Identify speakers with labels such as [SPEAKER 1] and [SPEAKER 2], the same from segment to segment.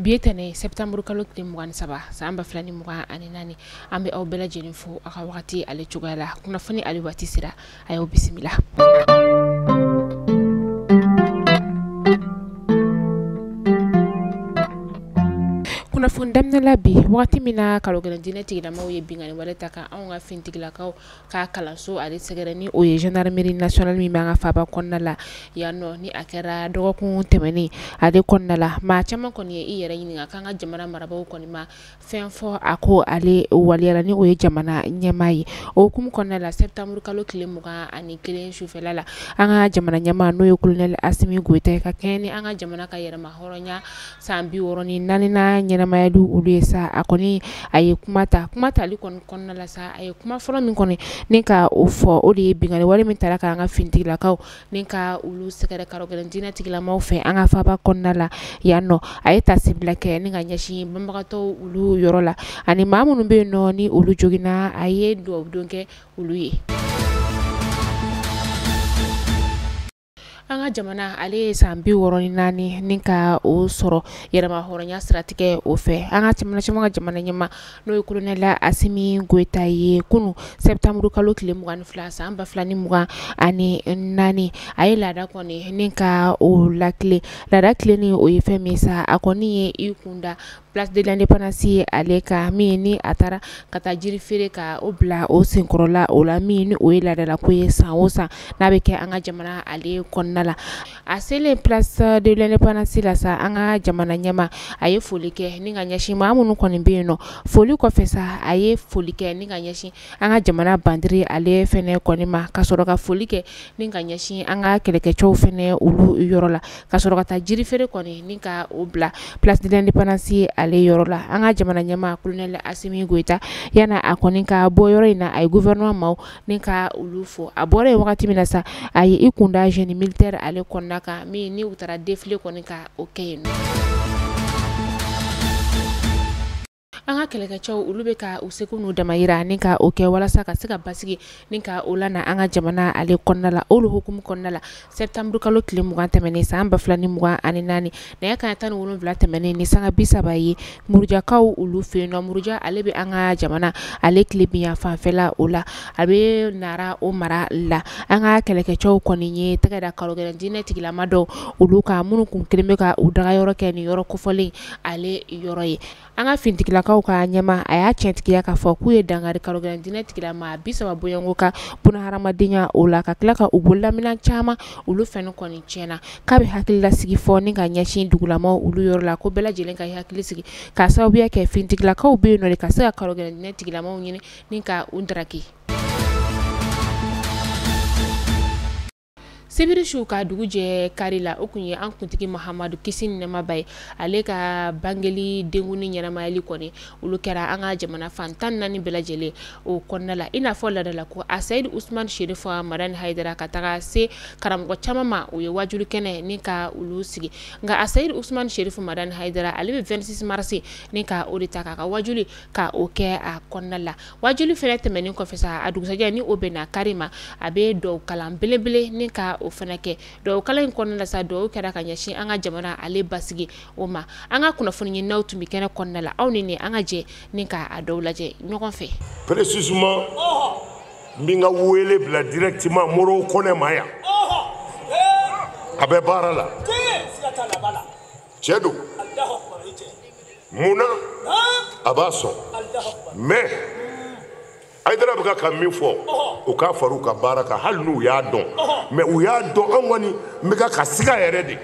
[SPEAKER 1] Bi ye tɛnɛ septembre kalo tile 23 san 2024. An bɛ aw bɛɛ lajɛlen fo aw ka wagati ale cogoya la. Kunnafoni ale waati sera, a y'aw bisimila. Kunnafoni daminɛ la bi wagati min na karogɛlɛn diinɛ tigilamaw ye binkanni wale ta ka anw ka finitigilakaw ka kalanso ale sɛgɛrɛ ni o ye gendarmerie nationale min b'an ka faaba kɔnɔna la yan nɔ, ni a kɛra dɔgɔkun tɛmɛnen ale kɔnɔna la. Maa caman kɔni ye i yɛrɛ ɲininka k'an ka jamana marabaaw kɔni ma fɛn fɔ a ko ale waleyara ni o ye jamana ɲɛmaa ye. O hukumu kɔnɔna la septembre kalo tile 21 sufɛla la, an ka jamana ɲɛmaa n'o ye colonel Assimi Goïta ye, ka kɛɲɛ ni an ka jamana ka yɛrɛma hɔrɔnya san 64nan ɲɛnamayali olu ye sa, a kɔni a ye kuma ta. Kuma tali kɔni kɔnɔna la sa, a ye kuma fɔlɔ min kɔni ni ka o fɔ, o de ye binkanni wale min taara k'an ka finitigilakaw ni ka olu sɛgɛrɛ karogɛlɛn diinɛ tigilamaw fɛ an ka faaba kɔnɔna la yan nɔ. A ye tasibila kɛ ni ka ɲɛsin banbagatɔw olu yɔrɔ la ani maa minnu bɛ yen nɔ ni olu joginna, a ye dugawu don kɛ olu ye. An ka jamana ale ye san 64 ni ka o sɔrɔ yɛrɛma hɔrɔnya siratigɛ o fɛ. An ka jamana caman ka jamana ɲɛmaa n'o ye colonel Assimi Goïta ye, kunun septembre kalo tile 22 san 2024, a ye laada kɔni ni ka o lakile. Laada tilennen o ye fɛn min sa, a kɔni ye i kunda place de l'indépendance ale ka min ni a taara ka taa jiri feere ka o bila o senkɔrɔla o la, min ni o ye laadalako ye san o san n'a bɛ kɛ an ka jamana ale kɔnɔna la. A selen place de l'indépendance la sa, an ka jamana ɲɛmaa a ye foli kɛ ni ka ɲɛsin maa minnu kɔni bɛ yen nɔ. Foli kɔfɛ sa, a ye foli kɛ ni ka ɲɛsin an ka jamana bandiri ale fɛnɛ kɔni ma, ka sɔrɔ ka foli kɛ ni ka ɲɛsin an ka kɛlɛkɛcɛw fɛnɛ olu yɔrɔ la, ka sɔrɔ ka taa jiri feere kɔni ni ka o bila place de l'indépendance ale yɔrɔ la. An ka jamana ɲɛmaa colonel Assimi Goïta, yana a kɔni ka bɔ yɔrɔ in na, a ye gouvernement maaw ni ka olu fo. A bɔra yen wagati min na sa, a ye i kunda génie militaire ale kɔnɔna kan, min ni u taara défilé kɔni ka o kɛ yen nɔ. An ka kɛlɛkɛcɛw olu bɛ ka u seko n'u damayira ni ka o kɛ walasa ka se ka basigi ni ka o lana an ka jamana ale kɔnɔna la. Olu hukumu kɔnɔna la, septembre kalo tile 20 tɛmɛnen san 2024, nɛgɛ kanɲɛ 17 tɛmɛnen ni sanga 30 ye, Murujakaw olu fɛ yen nɔ. Muruja ale bɛ an ka jamana ale tilebinyan fanfɛla o la, a bɛ Nara o mara la. An ka kɛlɛkɛcɛw kɔni ye tɛgɛ da karogɛlɛn diinɛ tigilama dɔw olu kan, minnu kun kelen bɛ ka u dagayɔrɔ kɛ nin yɔrɔ kofɔlen ale yɔrɔ ye. An ka finitigilakaw ka ɲɛmaa a y'a tiɲɛtigiya k'a fɔ k'u ye dankari karogɛlɛn diinɛ tigilama 30 bɔɲɔgɔnko ka bunahadamadenya o la, ka tila ka u bololaminɛn caman olu fɛnɛ kɔni tiɲɛna. K'a bɛ hakililasigi fɔ ni ka ɲɛsin dugulamaw olu yɔrɔ la, ko bɛɛ lajɛlen ka hakili sigi k'a sababuya kɛ finitigilakaw bɛ yen nɔ de ka se ka karogɛlɛn diinɛ tigilamaw ɲini ni ka u daraki. Sibiri su ka dugu jɛ kari la, o kun ye an kuntigi Mahamadu kisi ni nɛɛma b'a ye, ale ka bangeli denkundi ɲɛnamayali kɔni olu kɛra an ka jamana fan 14 bɛɛ lajɛlen o kɔnɔna la. I n'a fɔ laadala ko a Seyidi Usumani Serifu Madani Hayidara ka taga se karamɔgɔ caman ma, u ye wajuli kɛnɛ ni ka olu sigi. Nka a Seyidi Usumani Serifu Madani Hayidara ale bɛ 26 mars ni ka o de ta k'a ka wajuli ka o kɛ a kɔnɔna la. Wajuli fɛnɛ tɛmɛnen kɔfɛ sa, a dugusajɛ ni o bɛnna kari ma, a bɛ duwawu kalan belebele ni ka o fana kɛ. Duwawu kalan in kɔnɔna la sa, duwawu kɛra ka ɲɛsin an ka jamana ale basigi o ma. An ka kunnafoni ɲininaw tun bɛ kɛnɛ kɔnɔna la, aw ni ne an ka jɛ ni ka a dɔw lajɛ ɲɔgɔn fɛ.
[SPEAKER 2] Précisément, n bɛ n ka wele bila directement Moro Kɔnɛ ma yan. A bɛ baara la. Cɛ don. Mun na a b'a sɔn, mais Hayidara bɛ ka min fɔ, u k'a fara u ka baara kan, hali n'u y'a dɔn, mais u y'a dɔn an kɔni n bɛ ka siga yɛrɛ de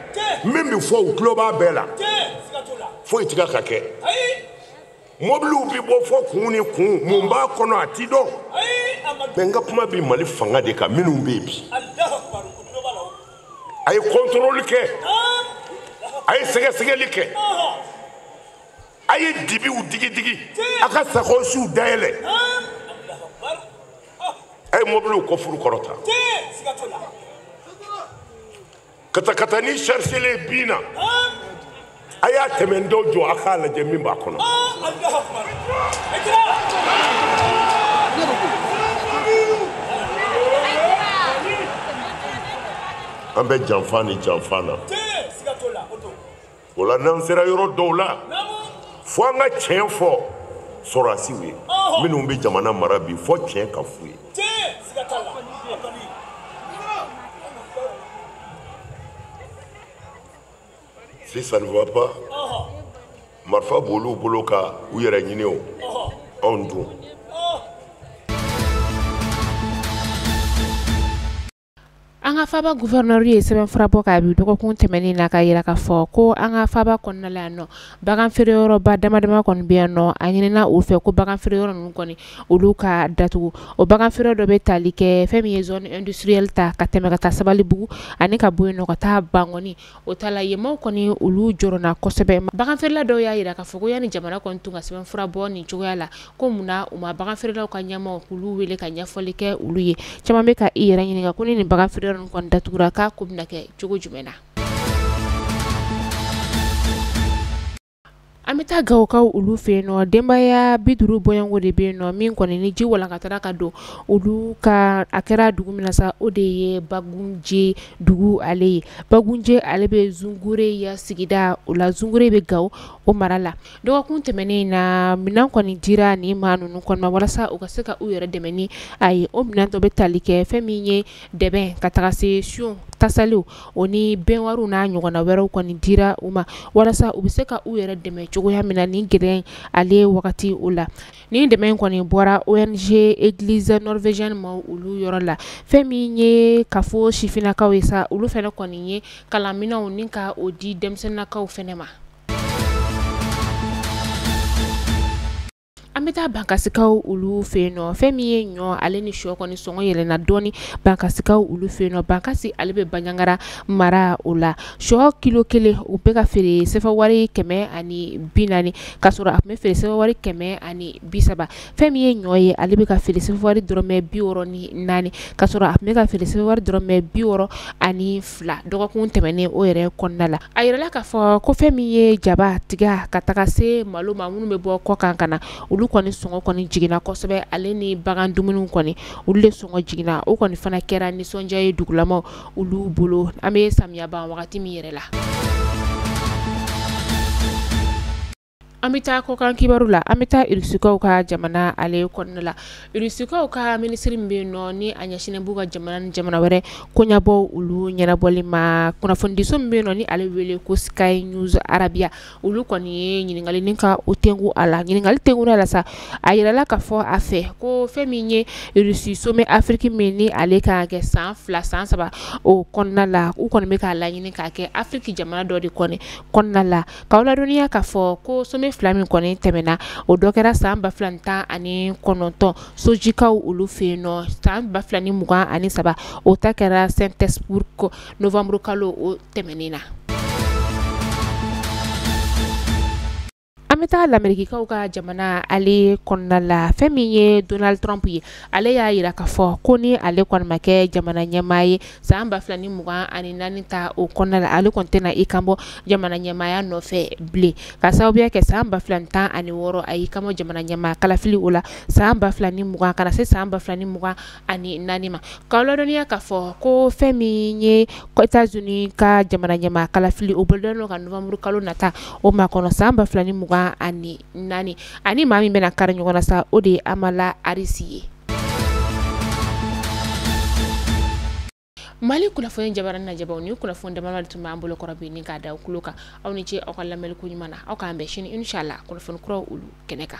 [SPEAKER 2] min bɛ fɔ u tulo b'a bɛɛ la, foyi tɛ ka kɛ. Mobiliw bɛ bɔ fɔ kun ni kun, mun b'a kɔnɔ a ti dɔn. Mais n ka kuma bɛ Mali fanga de kan, minnu bɛ yen bi. A ye contrôle kɛ, a ye sɛgɛsɛgɛli kɛ, a ye dibiw digi digi, a ka sakɔsiw dayɛlɛ, a ye mobiliw kɔfuru kɔrɔta, katakatani chargelen bin na, a y'a tɛmɛ dɔ jɔ a k'a lajɛ min b'a kɔnɔ. An bɛ janfa ni janfa na. O la n'an sera yɔrɔ dɔw la, fo an ka tiɲɛ fɔ sɔrɔdasiw ye minnu bɛ jamana mara bi, fo tiɲɛ ka f'u ye. Si ça ne va pas, marifa b'olu bolo ka u yɛrɛ ɲini o, anw dun.
[SPEAKER 1] An ka faba gouverneur ye sɛbɛnfura bɔ k'a bi dɔgɔkun tɛmɛnen na ka yira k'a fɔ ko an ka faba kɔnɔna la yan nɔ, bagan feereyɔrɔba dama dama kɔni bɛ yan nɔ. A ɲinina u fɛ ko bagan feereyɔrɔ ninnu kɔni olu ka datugu. O bagan feere dɔ bɛ tali kɛ fɛn min ye zone industrielle ta ka tɛmɛ ka taa Sabalibugu ani ka bɔ yen nɔ ka taa Bankɔni. O ta la yen maaw kɔni olu jɔrɔna kosɛbɛ. Bagan feerela dɔw y'a yira k'a fɔ ko yanni jamana kɔni tun ka sɛbɛnfura bɔ nin cogoya la, ko munna u ma bagan feerelaw ka ɲɛmaaw k'olu wele ka ɲɛfɔli kɛ olu ye. Caman bɛ ka i yɛrɛ ɲininka ko ni nin bagan feere kɔni datugura k'a ko bɛna kɛ cogo jumɛn na. An bɛ taa Gawokaw olu fɛ yen nɔ, denbaya 50 bɔɲɔgɔnko de bɛ yen nɔ min kɔni ni ji walankatara ka don olu ka, a kɛra dugu min na sa, o de ye Bagunje dugu ale ye. Bagunje ale bɛ Zungure ya sigida o la, Zungure bɛ Gawo o mara la. Dɔgɔkun tɛmɛnen na, minɛn kɔni dira nin maa ninnu kɔni ma walasa u ka se ka u yɛrɛ dɛmɛ ni a ye. O minɛn dɔ bɛ tali kɛ fɛn min ye dɛbɛn ka taga se siyon tasaliw o ni bɛnwariw n'a ɲɔgɔnna wɛrɛw kɔni dira u ma walasa u bɛ se ka u yɛrɛ dɛmɛ cogoya min na nin gɛlɛya ale wagati o la. Nin dɛmɛ kɔni bɔra ONG Église norvégienne ma olu yɔrɔ la. Fɛn min ye kafo sifinnakaw ye sa, olu fana kɔni ye kalanminɛnw ni ka o di denmisɛnninnakaw fana ma. An bɛ taa Bankasikaw olu fɛ yen nɔ, fɛn min ye ɲɔ ale ni shɔ kɔni sɔngɔ yɛlɛnna dɔɔni Bankasikaw olu fɛ yen nɔ. Bankasi ale bɛ Banjagara mara o la. Shɔ kilo 1 o bɛ ka feere sefa wari 140, k'a sɔrɔ a tun bɛ feere sefa wari 130. Fɛn min ye ɲɔ ye, ale bɛ ka feere sefa wari dɔrɔmɛ 64, k'a sɔrɔ a tun bɛ ka feere sefa wari dɔrɔmɛ 62 dɔgɔkun tɛmɛnen o yɛrɛ kɔnɔna la. A yirala k'a fɔ ko fɛn min ye jaba, tiga ka taga se malo ma minnu bɛ bɔ kɔkan ka na, olu kɔni sɔngɔ kɔni jiginna kosɛbɛ, ale ni bagan dumuniw kɔni olu de sɔngɔ jiginna. O kɔni fana kɛra nisɔndiya ye dugulamaw olu bolo an bɛ samiya ban wagati min yɛrɛ la. An bɛ taa kɔkan kibaru la, an bɛ taa Irisukaw ka jamana ale kɔnɔna la. Irisukaw ka minisiri min bɛ yen nɔ ni a ɲɛsinnen b'u ka jamana ni jamana wɛrɛ koɲɛbɔ olu ɲɛnabɔli ma, kunnafonidiso min bɛ yen nɔ ni ale wele ko Sky News Arabia, olu kɔni ye ɲininkali ni ka o tengu a la. Ɲininkali tengura la sa, a yirala k'a fɔ a fɛ ko fɛn min ye Irisi sommet Afrique min ni ale ka kɛ san 2 san 3 o kɔnɔna la, u kɔni bɛ k'a laɲini k'a kɛ Afrique jamana dɔ de kɔni kɔnɔna la. K'aw ladɔnniya k'a fɔ ko sommet 2 min kɔni tɛmɛna, o dɔ kɛra san 2019 Sojikaw olu fɛ yen nɔ, san 2023 o ta kɛra Saint-Pétersbourg novembre kalo o tɛmɛnen na. An bɛ taa Lamerikikaw ka jamana ale kɔnɔna la. Fɛn min ye Donald Trump ye, ale y'a yira k'a fɔ ko ni ale kɔni ma kɛ jamana ɲɛmaa ye san 2024 ta o kɔnɔna la, ale kɔni tɛna i kanbɔ jamana ɲɛmaaya nɔfɛ bilen, ka sababuya kɛ san 2016 a y'i kanbɔ jamana ɲɛmaa kalafili o la, san 2020 ka na se san 2024 ma. K'aw ladɔnniya k'a fɔ ko fɛn min ye États-Unis ka jamana ɲɛmaa kalafili o bolodalen don ka novembre kalo nata o makɔnɔ san 2024, ani maa min bɛna kari ɲɔgɔn na sa, o de ye Kamala Harris ye. Mali kunnafoni jabaranin lajɛbaw, ni kunnafoni dama tun b'an bolo kɔrɔ bi ni k'a da kulo kan. Aw ni ce aw ka lamɛnni ko ɲuman na, aw k'an bɛn sini inshallah kunnafoni kuraw olu kɛnɛ kan.